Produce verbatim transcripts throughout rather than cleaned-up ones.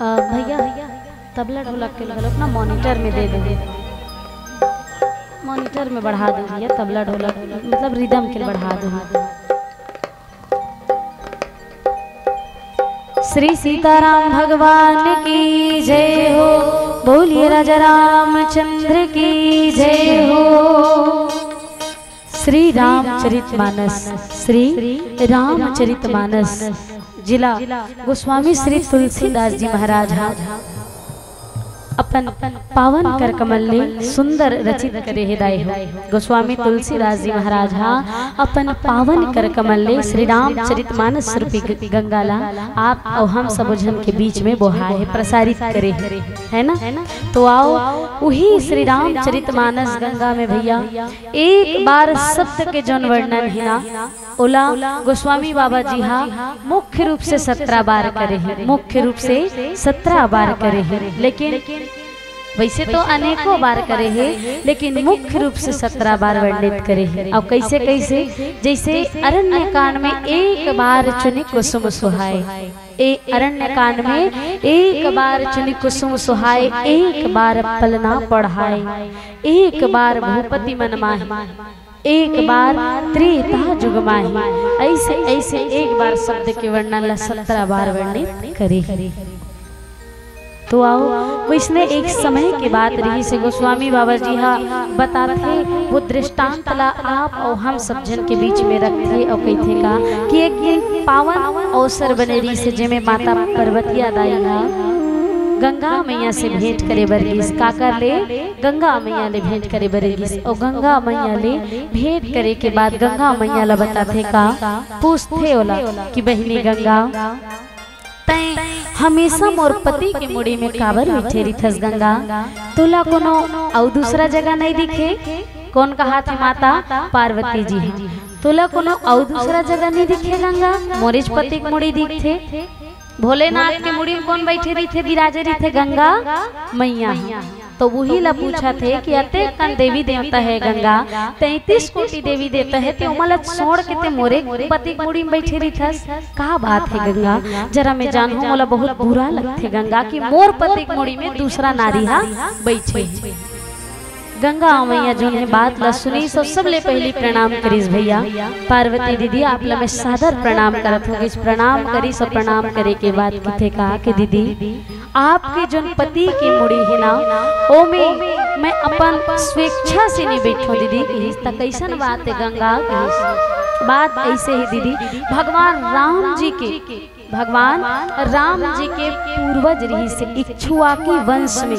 अ, भैया, तबला ढोलक के घलोक ना मॉनिटर में दे दो, मॉनिटर में बढ़ा दो भैया, तबला ढोलक मतलब रिदम के बढ़ा दो। श्री सीताराम भगवान की जय हो, बोलिए राजा रामचंद्र की जय हो। श्री रामचरित मानस, श्री रामचरित मानस, जिला गोस्वामी श्री तुलसीदास जी महाराज हा अपन पावन कर कमल ले सुंदर रचित करे हे दाई हो। गोस्वामी तुलसीदास जी महाराज हा अपन पावन कर कमल ले श्री रामचरित मानस रूपी ग-, गंगा ला आप अउ हम सबो झन के बीच में बोहाए हे, प्रसारित करे हे, है ना? तो आओ, उही श्री रामचरित मानस गंगा में भैया एक बार शब्द के जौन वर्णन हे ना, ओला गोस्वामी बाबा जी हा मुख्य रूप से सत्रह बार करे हे, मुख्य रूप से सत्रह बार करे हे। लेकिन वैसे तो अनेकों बार करे हे, लेकिन मुख्य रूप से सत्रह बार वर्णित करे हे। अब कैसे, कैसे? जैसे अरण्य कांड में एक बार चुनि कुसुम सुहाए, ए अरण्य कांड में एक बार चुनि कुसुम सुहाए, एक बार पलना पढ़ाए, एक बार भूपति मन माहे, एक बार त्रेता जुग माही। ऐसे, ऐसे एक बार शब्द के वर्णन ला सत्रह बार वर्णित करे हे। तो आओ, वैसने एक समय के बात रहिस हे, गोस्वामी बाबा जी हा बताथे, वो दृष्टांत ला आप अउ हम सब झन के बीच में रखथे अउ कहिथे का कि एक दिन पावन अवसर बने रहिस हे, जेमे माता पार्वतिया दाई हा गंगा मैया से भेंट करे बर गिस। काकर ले? गंगा मैया ले भेंट करे बर गिस। अउ गंगा मैया ले भेंट करे के बाद गंगा मैया ला बताथे का, पूछथे ओला कि बहिनी गंगा, तैं हमेशा मोर पति के मुड़ी में काबर बइठे रिथस गंगा? तोला कोनो अउ दूसरा जगह नइ दिखे? कोन कहाथे माता? पार्वती जी हा। तोला कोनो अउ दूसरा जगह नइ दिखे गंगा? मोरेच पति के मुड़ी दिखथे। भोलेनाथ के मुड़ी में कोन बइठे रहिथे, बिराजे रहिथे? गंगा मैया हा। तो उही ला पूछथे कि अतेक कन देवी देवता हे गंगा, तैंतीस कोटि देवी देवता हे, ते ओमन ला छोड़ के ते मोरे पति के मुड़ी में बइठे रहिथस, का बात हे गंगा? जरा मैं जानहूं, मोला बहुत बुरा लगथे गंगा कि मोर पति के मुड़ी में दूसरा नारी हा बइठे हे। गंगा मैया जोन हे बात ला सुनिस, सबले पहिली प्रणाम करिस भैया। पार्वती दीदी, आप ला मैं सादर प्रणाम करत हूं। गिस प्रणाम करिस अउ प्रणाम करे के बाद कहिथे का कि दीदी, आपके जोन पति के मुड़ी हे ना, ओमे मैं अपन स्वेच्छा से नइ बइठों दीदी, कहिस। त कइसन बात हे गंगा? कहिस, बात अइसे हे दीदी, भगवान राम जी के, भगवान राम जी के पूर्वज रहिस हे इक्ष्वाकु वंश में,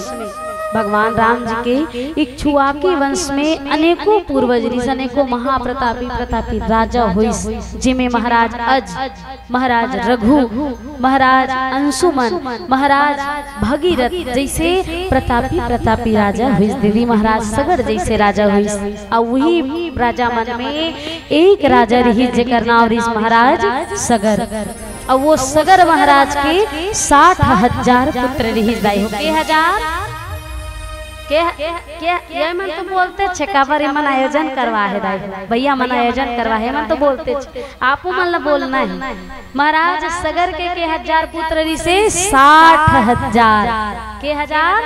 भगवान राम जी के इक्ष्वाकु वंश में अनेकों पूर्वज रहिस, अनेकों महाप्रतापी प्रतापी राजा होइस, जेमे महाराज अज, महाराज रघु, महाराज अंशुमन, महाराज भगीरथ जइसे प्रतापी प्रतापी राजा होइस दीदी, महाराज सगर जइसे राजा होइस। अउ उही राजा मन में एक राजा रहिस जेकर नांव रहिस महाराज सगर। अउ वो सगर महाराज के साठ हजार पुत्र रहिस दाई हो। के हजार? के, के, ये मन तो बोलते छे, काबर ये मन आयोजन करवा हे दाई हो, भैया मन आयोजन करवा हे, ये मन तो बोलते छे, आपो मन ला बोलना हे। महाराज सगर के के हजार पुत्र रहिस हे? साठ हजार। के हजार?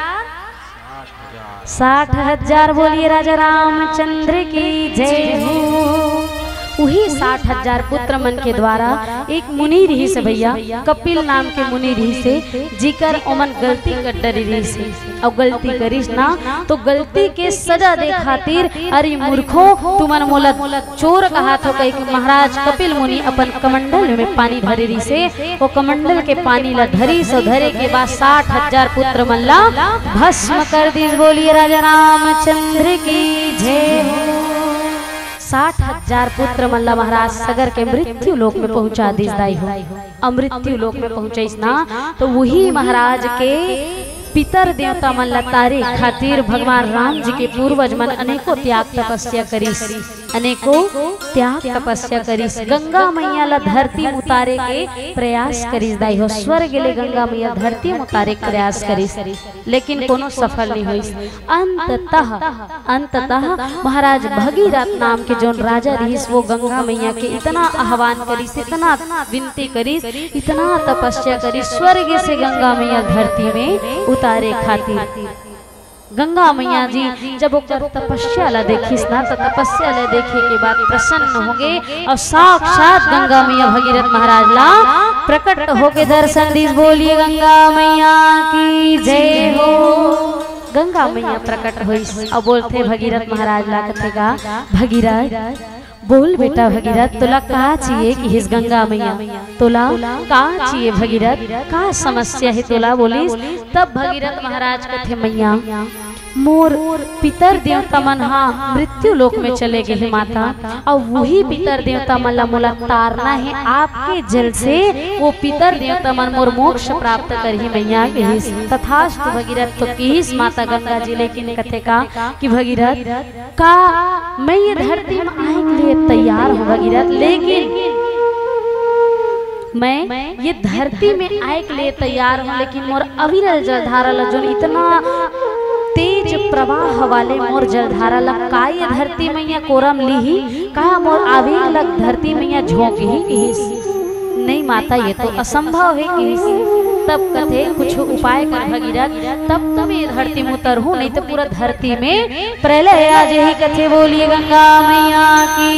साठ हजार। बोलिए राजा रामचंद्र की जय हो। उही साठ हजार पुत्र मन के द्वारा एक मुनि रहिस हे भैया, कपिल नाम के मुनि रहिस हे, जिकर ओमन गलती कर डरे रहिस हे, अउ गलती करिस ना, तो गलती के सजा दे खातिर, अरे मूर्खो, तुमन मोला चोर कहाथो कहिके महाराज कपिल मुनि अपन कमंडल में पानी धरे रहिस हे, वो कमंडल के पानी ला धरिस अउ धरे के बाद साठ हजार पुत्र मन ला भस्म कर दिस। बोलिए राजा रामचंद्र की जय हो। साठ हजार पुत्र मन ला महाराज सगर के मृत्यु लोक में पहुंचा दिस दाई हो। अउ मृत्यु लोक में पहुंचाइस ना, तो उही महाराज के पितर देवता मन ला तारे खातिर भगवान राम जी के पूर्वज मन अनेकों त्याग तपस्या करिस। अनेकों त्याग तपस्या करिस, गंगा मैया ला धरती म उतारे के प्रयास करिस। दाई हो, स्वर्ग ले गंगा मैया धरती म उतारे के प्रयास करिस, लेकिन कोनो सफल नहीं होइस। अंततः, अंततः महाराज भगीरथ नाम के जोन राजा रहिस, वो गंगा मैया के इतना आह्वान करिस, इतना विनती करिस, इतना तपस्या करिस, स्वर्ग से गंगा मैया धरती में उतारे खातिर। गंगा मैया जी जब ओकर तपस्या ला देखिस ना, त तपस्या ला देखे के बाद प्रसन्न होगे और साक्षात गंगा मैया भगीरथ महाराज ला प्रकट होके दर्शन दीस। बोलिए गंगा मैया की जय हो। गंगा मैया प्रकट होइस और बोलथे भगीरथ महाराज ला, कथे का, "भगीरथ, बोल बेटा भगीरथ, तोला का चाहिए?" किहिस गंगा मैया, "तोला का चाहिए भगीरथ, का समस्या हे तोला?" बोलिस। तब भगीरथ महाराज कथे, "मैया, मोर पितर देवता मन हा मृत्यु लोक में चले गे हे माता, अउ वही पितर देवता मन ला मोला तारना हे आपके जल से, वो पितर देवता मन मोर मोक्ष प्राप्त करही मैया," किहिस। तथास्तु भगीरथ तो किहिस माता गंगा जी, लेकिन कथे का कि भगीरथ, का मैं ये धरती में आए के लिए तैयार हूँ भगीरथ, लेकिन मैं ये धरती में आए के लिए तैयार हूँ, लेकिन मोर अविरल जलधारा ला, जोन इतना तेज प्रवाह वाले मोर जलधारा ला, का ये धरती मैया कोरम लीही? का मोर आवेग ला धरती मैया झोंकही? किहिस, "नहीं माता, ये तो असंभव हे," किहिस। तब कथे, "कुछ उपाय कर भगीरथ, तब तो मैं ये धरती में उतरहूँ, नहीं तो पूरा धरती में प्रलय आ जाही," कथे। बोलिए गंगा मैया की।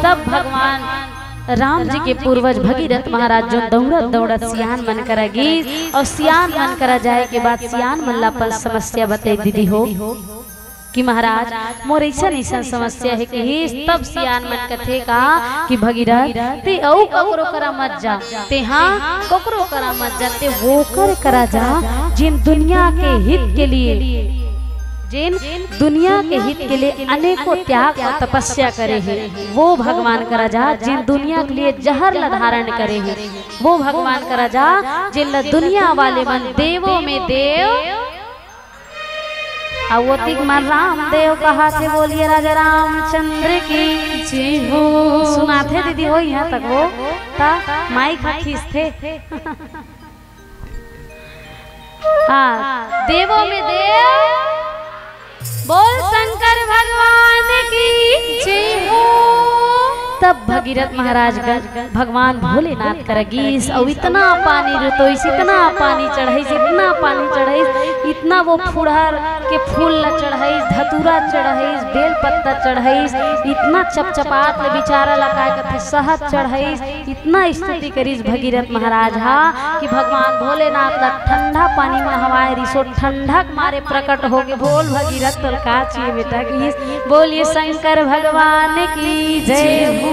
तब भगवान राम जी के पूर्वज भगीरथ महाराज जोन दौड़त दौड़त सियान मन करा गिस, और सियान मन करा जाए के बाद सियान मन ला अपन समस्या बताइस, दीदी हो, कि महाराज, मोर अइसन अइसन समस्या हे, किहिस। तब सियान मन कथे का कि भगीरथ, ते अउ ककरो करा मत जा, तेहा ककरो करा मत जा, ते वोकर करा जा, जेन दुनिया के हित के लिए, जेन दुनिया के हित के लिए अनेकों त्याग और तपस्या करे हे, वो भगवान करा जा, जेन दुनिया के लिए जहर ला धारण करे हे, वो भगवान करा जा, जेन ला दुनिया वाले मन देवों में देव, अउ ओतिक मन रामदेव कहाथे। बोलिए राजा रामचंद्र की जय हो। सुनाथे दीदी हो यहाँ तक हो, ता माइक ह खींचथे। हाँ, देवों में देव, बोल शंकर भगवान की जय हो। तब भगीरथ महाराज ग-, भगवान भोलेनाथ करा गिस, अउ इतना पानी रुतोइस, इतना पानी चढ़ाइस, इतना पानी चढ़ाइस, इतना वो फुड़हर के फूल ला चढ़ाइस, धतूरा चढ़ाइस, बेल पत्ता चढ़ाइस, इतना चपचपात ले बिचारा ला काय कथे, शहद चढ़ाइस, इतना स्तुति करिस भगीरथ महाराज हा कि भगवान भोलेनाथ ला ठंडा पानी में नहवाए रिसो, ठंडक मारे प्रकट होगे। बोल भगीरथ, तोला का चाहिए बेटा? किहिस, बोलिए शंकर भगवान की जय हो।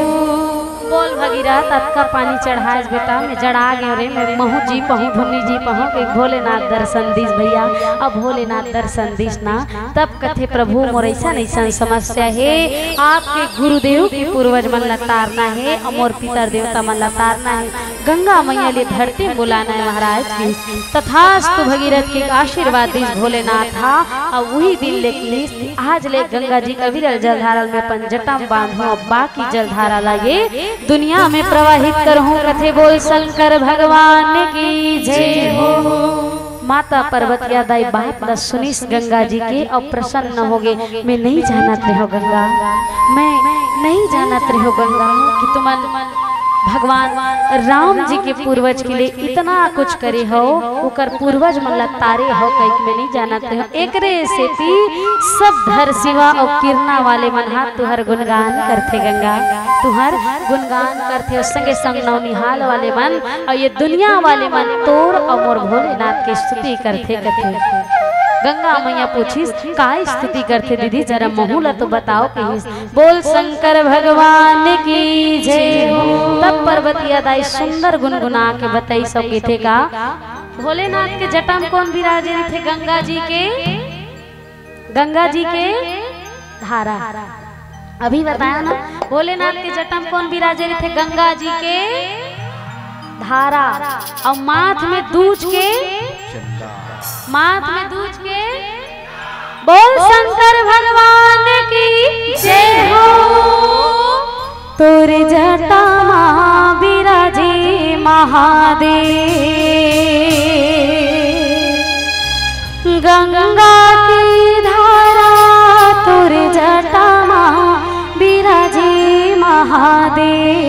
बोल भगीरथ, अतका पानी चढ़ाएस बेटा, मैं जड़ा गेंव रे, मैं महूँ जी पहूँ, धुन्नी जी पहूँ, कि भोलेनाथ दर्शन दीस भैया। अब भोलेनाथ दर्शन दीस ना, तब कथे, "प्रभु, मोर अइसन अइसन समस्या हे, आपके गुरुदेव के पूर्वज मन ला तारना हे, अउ मोर पितर देवता मन ला तारना हे, गंगा मैया ले धरती म बुलाना हे महाराज," किहिस। तथास्तु भगीरथ के आशीर्वाद दीस भोलेनाथ हा, अउ उही दिन ले किहिस, आज ले गंगा जी के अविरल जलधारा ल मैं अपन जटा म बांधहूँ, अउ बाकी जलधारा ला ये दुनिया में प्रवाहित करहूँ। कथे, बोल शंकर भगवान की जय हो। माता पार्वतिया दाई बात ला सुनिस गंगा जी के अउ प्रसन्न होगे। मैं नहीं जानत रहेंव गंगा, मैं नहीं जानत रहेंव गंगा कि तुमन भगवान राम जी के पूर्वज के लिए इतना कुछ करे हव, ओकर पूर्वज मन ला तारे हव कहिके मैं नहीं जानत रहेंव। एकरे सेती सब धरसीवा अउ किरना वाले मन हा तुहर गुणगान करथे गंगा, तुहर गुणगान करथे। अउ संगे संग नौनिहाल वाले मन अउ ये दुनिया वाले मन तोर अउ मोर भोलेनाथ के स्तुति करथे कथे। गंगा मैया पूछिस, "काय स्तुति करथे दीदी, जरा महू ला तो बताओ," किहिस। "बोल शंकर भगवान की जय हो।" तब पार्वतिया दाई सुंदर गुनगुना के बताइस अउ कथे का, भोलेनाथ के जटा म कोन बिराजे रहिथे? गंगा जी के, गंगा जी के धारा। अभी बताया ना, भोलेनाथ के जटा म कोन बिराजे रहिथे? गंगा जी के धारा। अउ माथ में दूज के, माथ में दूज के, बोल शंकर भगवान की जय दे। गंगा के धारा तोर जटा मा बिराजे महादेव।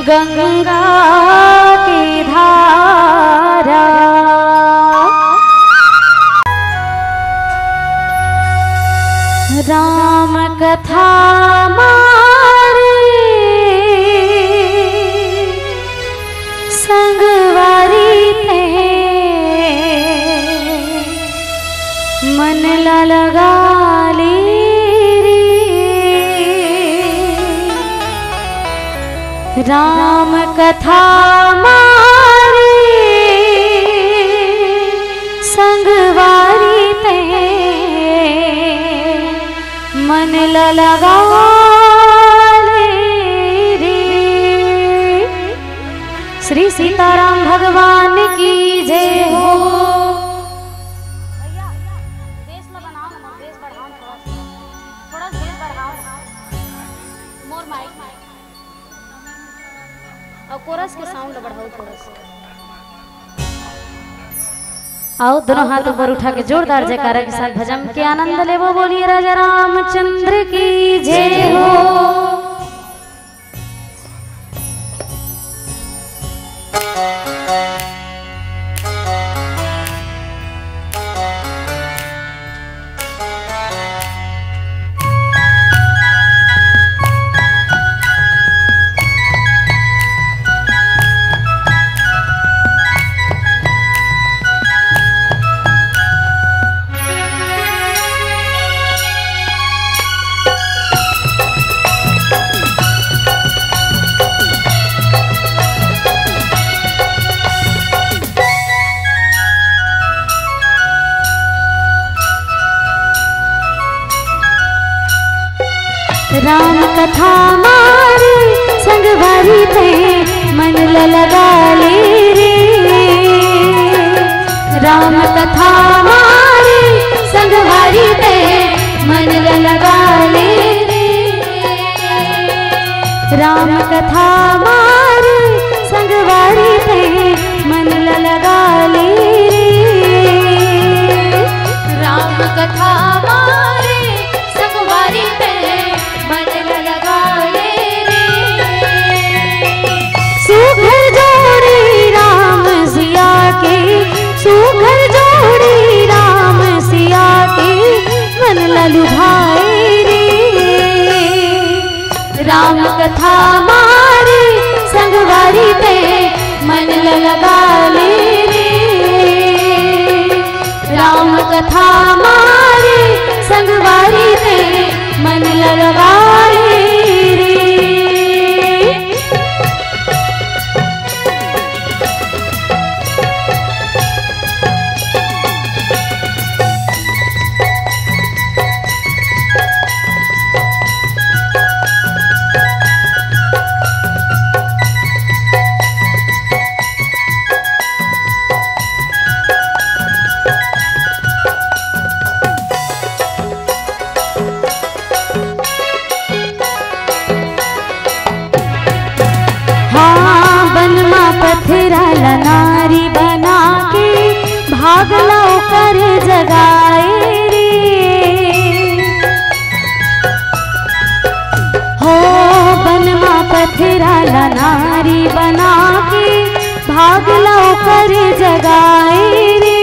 गंगा के धारा। राम कथा मारे संगवारी ते मन ला लगा ले रे। राम कथा मारे संगवारी ते मन ल लगा ले रे। श्री सीताराम भगवान की जय हो। भैया, बेस ल बनाओ ना, बेस बढ़ाओ ना थोड़ा सा। थोड़ा बेस बढ़ाओ ना। मोर माइक, माइक। अउ कोरस के साउंड बढ़ाओ थोड़ा सा। आओ, दोनों हाथ ऊपर उठा के जोरदार जयकारा के साथ भजन के आनंद लेवो। बोलिए राजा रामचंद्र की जय हो। राम कथा मारे संगवारी ते मन ल लगा ले रे। राम कथा मारे संगवारी ते मन ल लगा ले रे। राम कथा मारे संगवारी ते मन ल लगा ले रे। राम कथा मारे संगवारी ते मन ल लगा ले रे। सुघर जोड़ी राम सिया के, सुघर जोड़ी राम सिया के, मन ल लुभाए रे। राम कथा मारे संगवारी ते मन ल लगा ले रे। राम कथा मारे संगवारी ते मन ल लगा ले रे। हाँ, बन मा पथरा ला नारी बना के भाग ला ओकर जगाए रे। हो, बन मा पथरा ला नारी बना के भाग ला ओकर जगाए रे।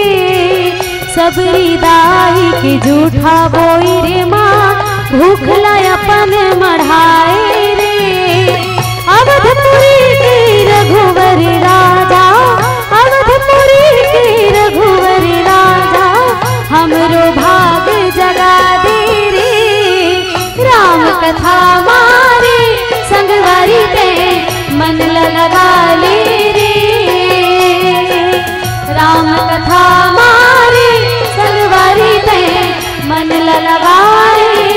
सबरी दाई के जूठा बोइर मा भूख ला अपन मढ़ाए रे। अवधपुरी के रघुवर राजा, अवधपुरी के रघुवर राजा, हमरो भाग जगा दे रे। राम कथा मारे संगवारी ते मन ल लगा ले रे। राम कथा मारे संगवारी ते मन ल लगा ले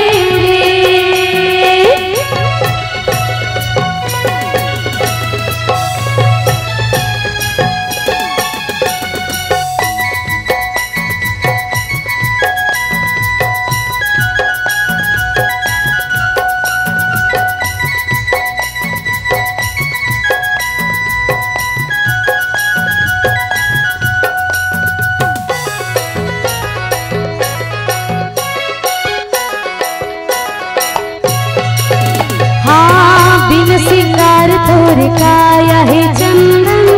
तोर काया हे चंदन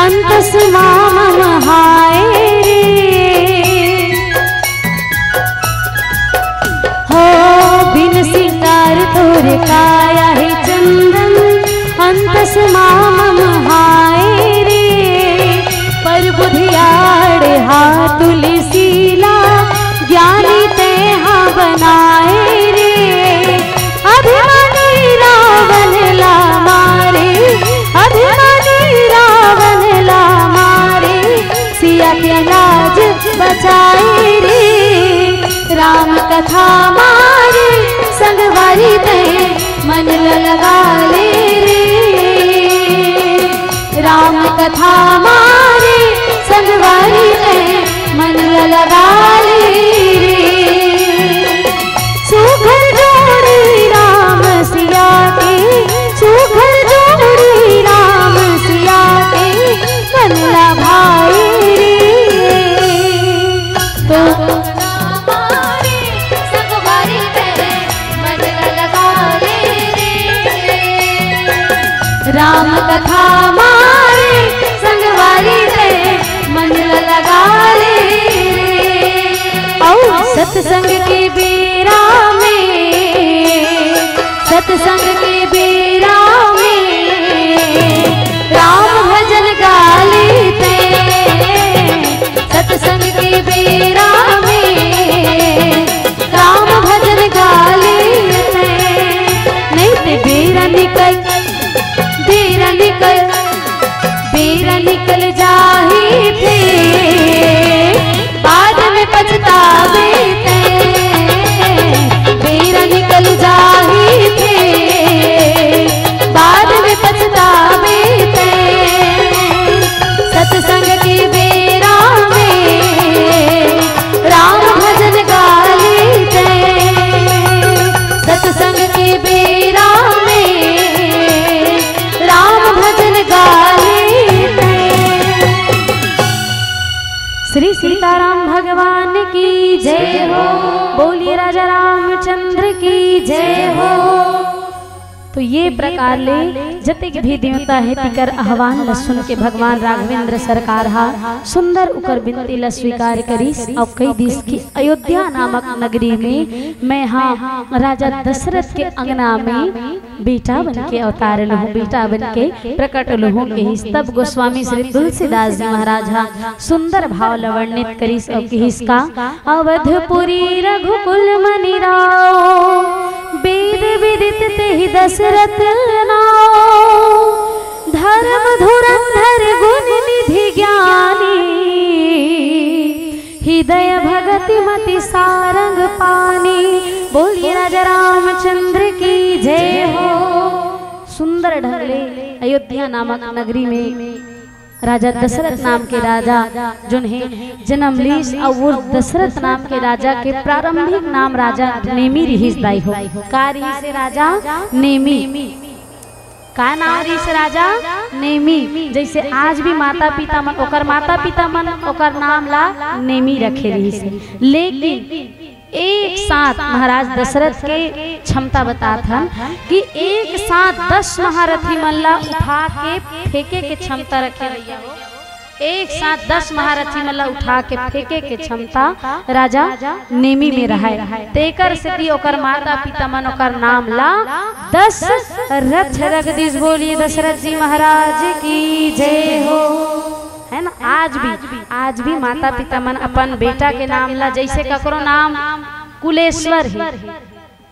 अंतस मा मम हाय रे। हो बिन सिंगार तोर काया हे चंदन अंतस मा मम हाय रे। पर बुधियाड़ हा तुलसी ला ज्ञानी तेहा बनाए रे। अभिमानी रावण ला मारे, अभिमानी रावण ला मारे, सिया के लाज बचाए रे। राम कथा मारे संगवारी ते मन ल लगा ले रे। राम कथा मारे संगवारी ते मन ल लगा ले रे। सुघर जोड़ी राम सिया के, सुघर जोड़ी राम सिया के, मन ला भाई रे। तो राम कथा मारे संगवारी ते मन ल लगा ले रे। औ सत्संग के बेरा में, सत्संग के बेरा में राम भजन गा ले ते। सत्संग के बेरा में राम भजन गा ले ते। नहीं ते बेरा निकल, बेरा निकल, बेरा निकल जाही फेर, बाद में पछताबे ते। बेरा निकल जाही फेर, बाद में पछताबे ते। सत्संग के बेरा में राम भजन गा ले ते। सत्संग के बेरा में राम भजन गा ले ते। श्री सीताराम भगवान की जय हो। बोलिए राजा रामचंद्र की जय हो। तो ये प्रकार ले जतेक भी देवता हे, तिकर आह्वान ल सुन के भगवान राघवेंद्र सरकार हा सुंदर उकर बिनती ल स्वीकार करिस अउ कहि दिस कि अयोध्या नामक नगरी में मैं हा राजा दशरथ के अंगना में बेटा बन के अवतार लहूं, बेटा बन के प्रकट लहूं कहिस। तब गोस्वामी श्री तुलसीदास जी महाराज हा सुंदर भाव ल वर्णित करिस अउ कहिस का, अवधपुरी रघुकुल मनि राव, वेद विदित तेहि दशरथ नाव। धर्म धुरंधर गुण निधि ज्ञानी, हृदय भगति मति सारंग पानी। बोलिए राजा रामचंद्र की जय हो। सुंदर ढंग ले अयोध्या नामक नगरी में राजा दशरथ नाम के राजा, जोन हे जन्म लीस, अउ वो दशरथ नाम के राजा के प्रारंभिक नाम राजा नेमी रिहिस दाई हो। का रिहिस हे राजा? नेमी। का नाम रिहिस राजा? नेमी। जैसे आज भी माता पिता मन, ओकर माता पिता मन ओकर नाम ला नेमी रखे रिहिस हे। लेकिन एक साथ महाराज दशरथ के क्षमता बतात हन कि एक साथ दस महारथी मन ला उठा के फेंके के क्षमता रखे भैया हो। एक साथ दस महारथी मन ला उठा के फेंके के क्षमता राजा नेमी में रहय। तेकर सेती ओकर माता पिता मन ओकर नाम ला दस रथ रख दिस। बोलिए दशरथ जी महाराज की जय हो। है ना, आज भी, आज भी माता पिता मन अपन बेटा के नाम ला, जैसे ककरो नाम कुलेश्वर हे,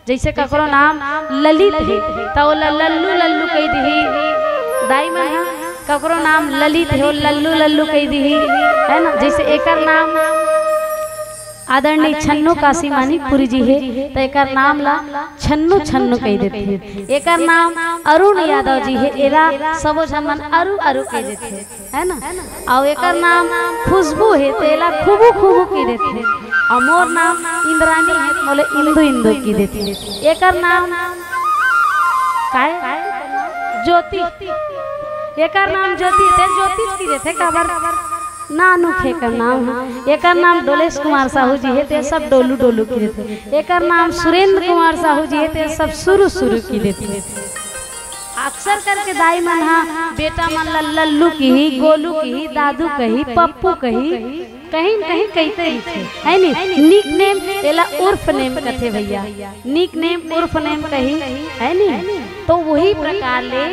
जैसे ककरो नाम ललित हे, त ओला लल्लू लल्लू कहि दिही। दाई मन ह ककरो नाम ललित हे, ओ लल्लू लल्लू कहि दिही, है ना। जैसे एकर नाम आदरणीय छन्नू काशी मानिकपुरी जी हे, त एकर नाम ला छन्नू छन्नू कहि देथे। एकर नाम अरुण यादव जी हे, एला सबो झन मन अरु अरु कहि देथे। है ना? अउ एकर नाम खुशबू हे, त एला खुबू खुबू कहि देथे। अउ मोर नाम इंद्रानी हे, त मोला इंदू इंदू कहि देथे। एकर नाम काय? ज्योति। एकर नाम ज्योति हे, त ज्योति कहि देथे, काबर? नानू के एकर नाम हे। एकर नाम डोलेश कुमार साहू जी हे, त सब डोलू डोलू कहि देथे। एकर नाम सुरेंद्र कुमार साहू जी हे, त सब सुरू सुरू कहि देथे। अक्सर करके दाई मन हा बेटा मन ला लल्लू किही, गोलू किही, दादू कही, पप्पू कही, कहीं न कहीं कहिते रहिथे, है नी? निक नेम, एला उर्फ नेम कथे भैया, निक नेम उर्फ नेम कही, है नी? तो वही प्रकार ले,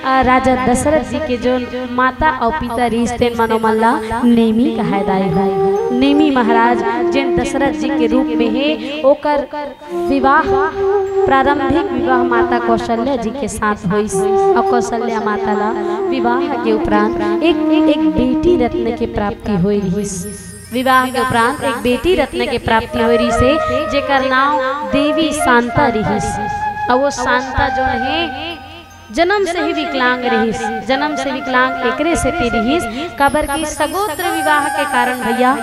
अ, राजा दशरथ जी के जो माता अउ पिता रिहिस, तेन मनो मन ला नेमी कहाय दाई हो। नेमी महाराज जेन दशरथ जी के रूप में हे, ओकर विवाह, प्रारंभिक विवाह माता कौशल्या जी के साथ होइस। अउ कौशल्या माता ला विवाह के उपरांत एक, एक बेटी रत्न के प्राप्ति होय रिहिस। विवाह के उपरांत एक बेटी रत्न के प्राप्ति होय रिहिस हे, जेकर नाम देवी शांता रिहिस। अउ वो शांता जोन हे, जन्म से ही विकलांग रिहिस। जन्म से विकलांग एकरे सेती रिहिस, काबर कि सगोत्र विवाह के कारण भैया,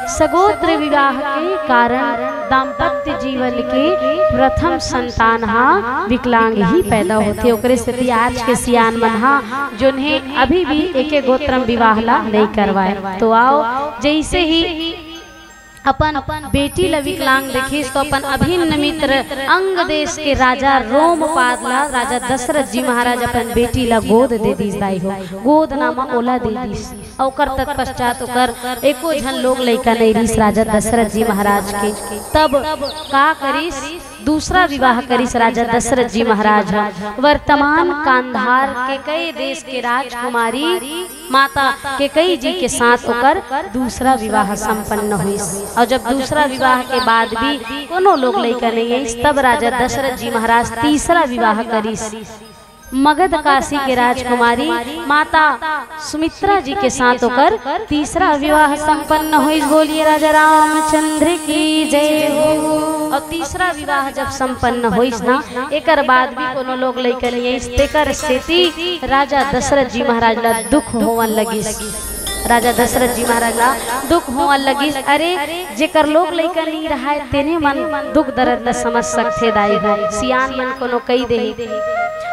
सगोत्र विवाह के कारण दाम्पत्य जीवन के प्रथम संतान हा विकलांग ही पैदा होथे। ओकरे सेती आज के सियान मन हा जोन हे अभी भी एके गोत्र म विवाह ला नइ करवाय। तो आओ, जैसे ही अपन बेटी ला विकलांग देखिस, तो अपन अभिन्न मित्र अंग देश के राजा रोमपाद ला राजा दशरथ जी महाराज अपन बेटी ला गोद दे दिस दाई हो। गोद नामा ओला दे दिस। अउ ओकर तत्पश्चात ओकर एको झन लोग लइका नइ रिस राजा दशरथ जी महाराज के। तब का करिस? दूसरा विवाह करिस राजा दशरथ जी महाराज ह। वर्तमान कांधार केकई देश के राजकुमारी माता केकई जी के साथ ओकर दूसरा विवाह संपन्न होइस। अउ जब दूसरा विवाह के बाद भी कोनो लोग लइका नइ आइस, तब राजा दशरथ जी महाराज तीसरा विवाह करिस। मगध काशी के राजकुमारी माता सुमित्रा जी के साथ ओकर तीसरा विवाह संपन्न होइस। बोलिए राजा रामचंद्र की जय हो। अउ तीसरा विवाह जब संपन्न होइस ना, एकर बाद भी कोनो लोग लइका नइ आइस, तेकर सेती राजा दशरथ जी महाराज ला दुख होवन लगिस। राजा दशरथ जी महाराज ला दुख होवन लगिस। अरे, जेकर लोग लइका नइ रहय, तेने मन दुख दरद ला समझ सकथे दाई हो। सियान मन कोनो कहि देही,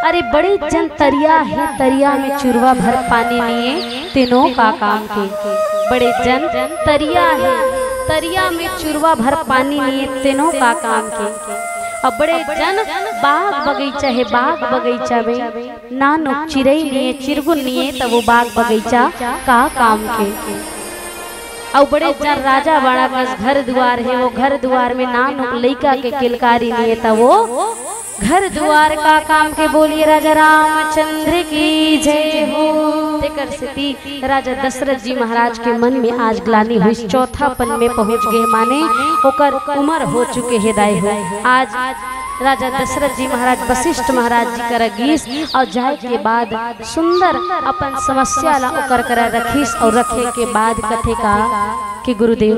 अरे, बड़े जन तरिया हे, तरिया में चुरवा भर पानी नइये, तेनो का काम के। बड़े जन तरिया हे, तरिया में चुरवा भर पानी नइये, तेनो का काम के। अउ बड़े जन बाग बगीचा हे, बाग बगीचा में नानुक चिरई नइये, चिरगुन नइये, त वो बाग बगीचा का काम के। अउ बड़े जन राजा बाड़ा कस घर दुआर हे, वो घर दुआर में नानुक लइका के किलकारी नइये, त वो घर दुआर का काम के। बोलिए राजा रामचंद्र की जय हो। तेकर सेती राजा दशरथ जी महाराज के मन में आज ग्लानि होइस, चौथापन में पहुंच गे, माने ओकर उमर हो चुके हे दाई हो। आज राजा दशरथ जी महाराज वशिष्ठ महाराज जी करा गिस अउ जाय के बाद सुंदर अपन समस्या ला ओकर करा रखिस अउ रखे के बाद कथे का कि गुरुदेव,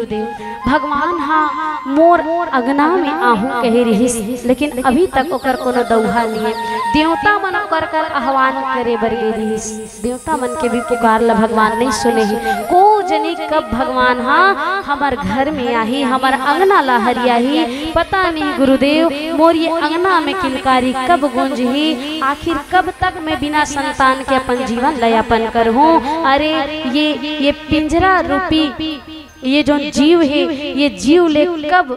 भगवान हा मोर अंगना में आहूं कहे रिहिस, लेकिन अभी तक ओकर कोनो दउहा नइये। देवता मन ओकर कर आह्वान करे बर गे रिहिस, देवता मन के भी पुकार ला भगवान नइ सुने हे। को जनी कब भगवान हा हमर घर में आही, हमर अंगना ला हरियाही, पता नइ गुरुदेव, मोर ये अंगना में किलकारी कब गूंजही, आखिर कब तक मैं बिना संतान के अपन जीवन ला यापन करहूं? अरे, ये, ये पिंजरा रूपी ये जोन जीव हे, ये जीव ले कब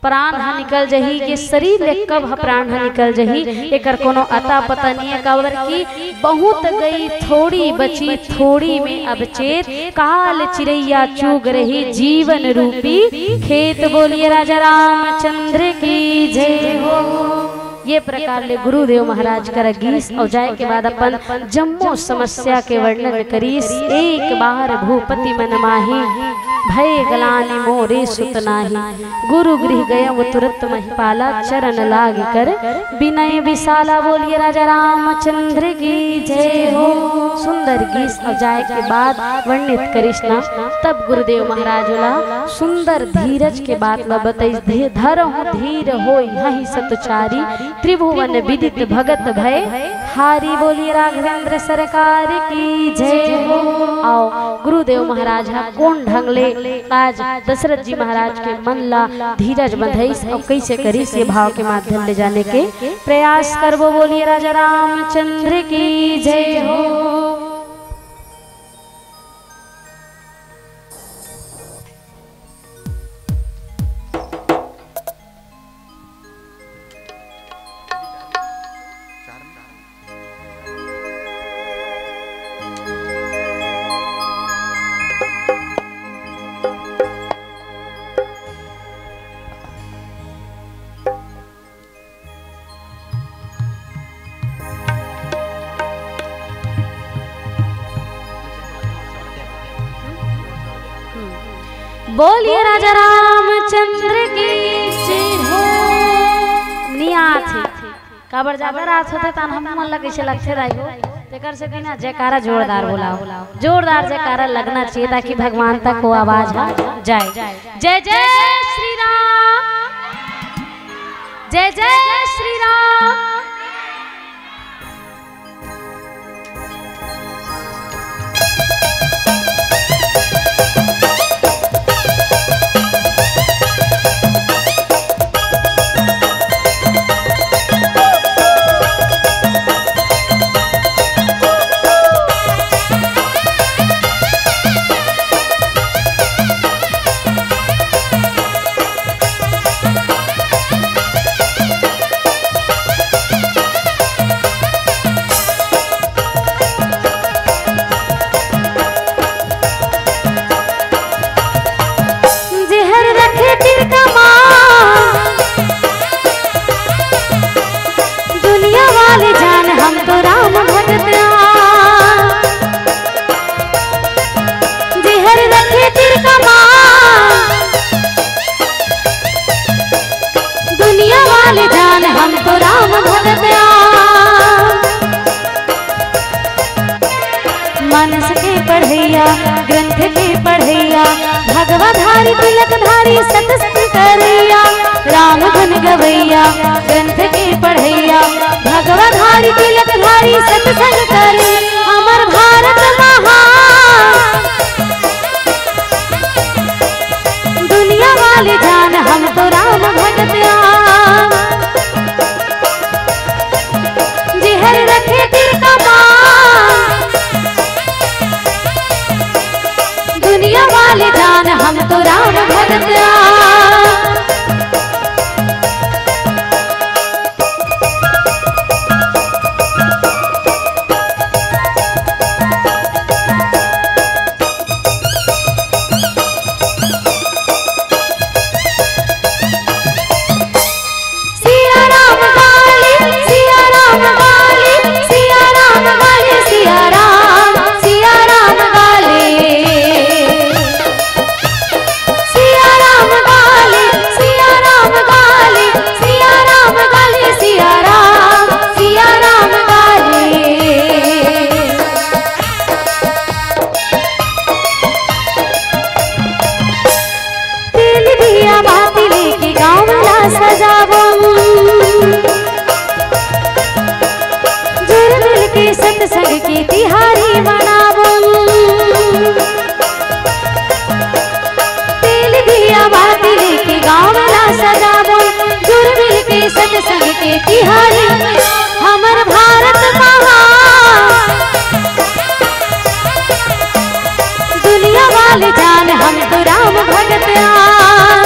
प्राण ह निकल जही, ये शरीर ले कब ह प्राण ह निकल जही, एकर कोनो अता पता नइ हे। काबर कि बहुत गई थोड़ी बची, थोड़ी में अब चेत, काल चिरैया चूग रही जीवन रूपी खेत। बोलिए राजा रामचंद्र की जय हो। ये प्रकार ले गुरुदेव महाराज करा गिस अउ जाय के बाद अपन जम्मो समस्या के वर्णन करिस। एक बार भूपति मन माही, भय ग्लानि मोरे सुत नाही। गुरु गृह गयउँ तुरत महिपाला, चरण लाग कर बिनय विशाला। बोलिए राजा रामचंद्र की जय हो। सुंदर गिस अउ जाय के बाद वर्णित करिस ना, तब गुरुदेव महाराज ओला सुंदर धीरज के बात ला बतइस। धे-, धरहु धीर होई हहि सत चारी, त्रिभुवन विदित भगत भय हारी। बोलिए राघवेंद्र सरकार की जय हो। अउ गुरुदेव महाराज हा कोन ढंग ले आज दशरथ जी महाराज के मन ला धीरज बंधइस अउ कइसे करिस, ये भाव के माध्यम ले जाने के प्रयास करबो। बोलिए राजा रामचंद्र की जय हो। बोलिए राजा रामचंद्र की जय हो। निया थी। काबर जादा रात होथे, तहान हम मन ला कइसे लगथे दाई हो? तेकर से भी ना जयकारा जोरदार बुलाओ, जोरदार जयकारा लगना चाहिए, ताकि भगवान तक वो आवाज ह जाए। जय जय श्री राम, जय जय श्री राम। जेहर रखे तिरका मा, दुनिया वाले जान हम तो राम भगत आन। जेहर रखे तिरका मा, दुनिया वाले जान हम तो राम भगत आन। मानस के पढ़इया, ग्रंथ के पढ़इया, भगवाधारी तिलकधारी सत्संग करइया। राम गुन गवइया, ग्रंथ के पढ़इया, भगवाधारी तिलकधारी सत्संग करइया। हमर भारत महान, दुनिया वाले जान हम तो राम भगत आन। जेहर रखे तिरका मा, दुनिया वाले जान हम तो राम भगत आन। सिया राम गाले, सिया राम गाले, सिया राम गाले, सिया राम, सिया राम गाले। सिया राम गाले, सिया राम गाले, सिया राम गाले, सिया राम, सिया राम गाले। तेल दिया बाती लेके गाँव ला सजावन। जुर मिल के सत्संग के तिहारी मनावन। तेल दिया बाती लेके गाँव ला सजावन। जुर मिल के सत्संग के तिहारी। हमर भारत महान, दुनिया वाले जान हम तो राम भगत आन।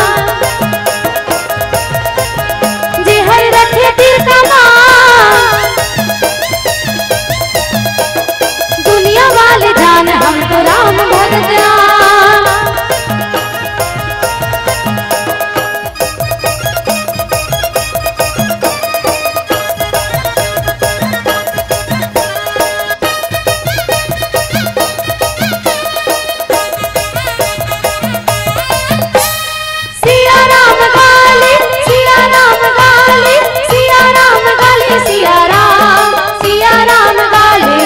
जेहर रखे तिरका मा, दुनिया वाले जान हम तो राम भगत आन। सिया राम गाले, सिया राम गाले, सिया राम गाले, सिया राम, सिया राम गाले।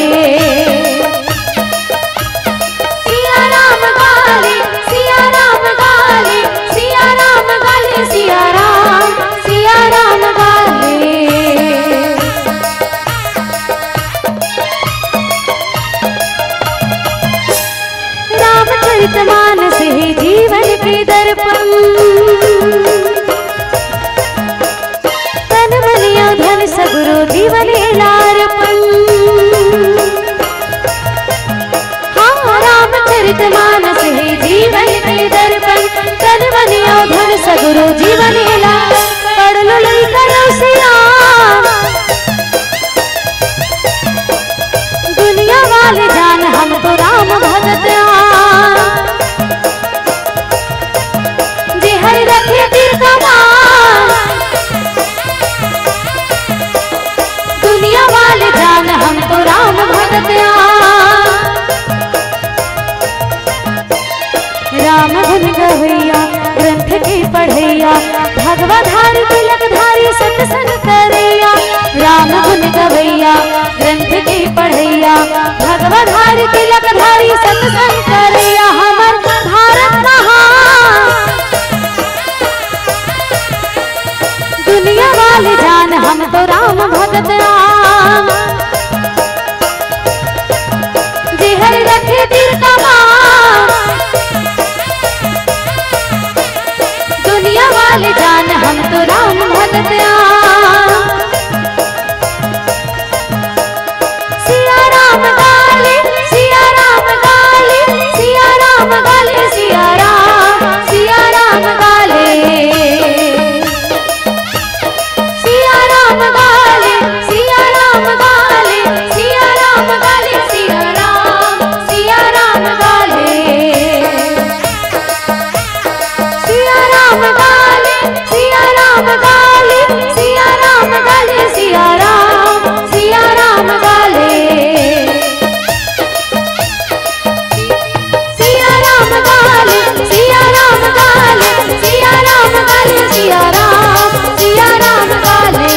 सिया राम गाले, सिया राम गाले, सिया राम गाले, सिया राम, सिया राम गाले। रामचरित मानस हे जीवन के दर्पण। तन मन अउ धन सगरो जीवन एला अर्पण। हाँ, रामचरित मानस हे जीवन के दर्पण। तन मन अउ धन सगरो जीवन एला। पढ़ लो लइका लो सियान। दुनिया वाले जान हम तो राम भगत आन। जेहर रखे तिरका मा, दुनिया वाले जान हम तो राम भगत आन। राम गुन गवई तो राम भगत आम, जेहर रखे दिल का मान। दुनिया वाले जान हम तो राम भगत आम। सिया राम गाले, सिया राम गाले, सिया राम गाले, सिया राम, सिया राम गाले। सिया राम गाले, सिया राम गाले, सिया राम गाले, सिया राम, सिया राम गाले। सिया राम गाले, सिया राम गाले, सिया राम गाले, सिया राम, सिया राम गाले। सिया राम गाले, सिया राम गाले, सिया राम गाले, सिया राम, सिया राम गाले।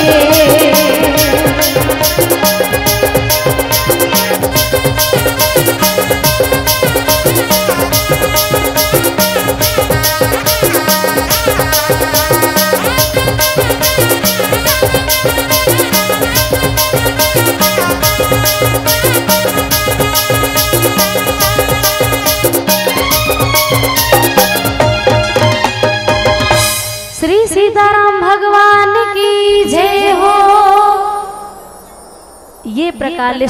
श्री सीताराम भगवान की जय हो। ये प्रकार ले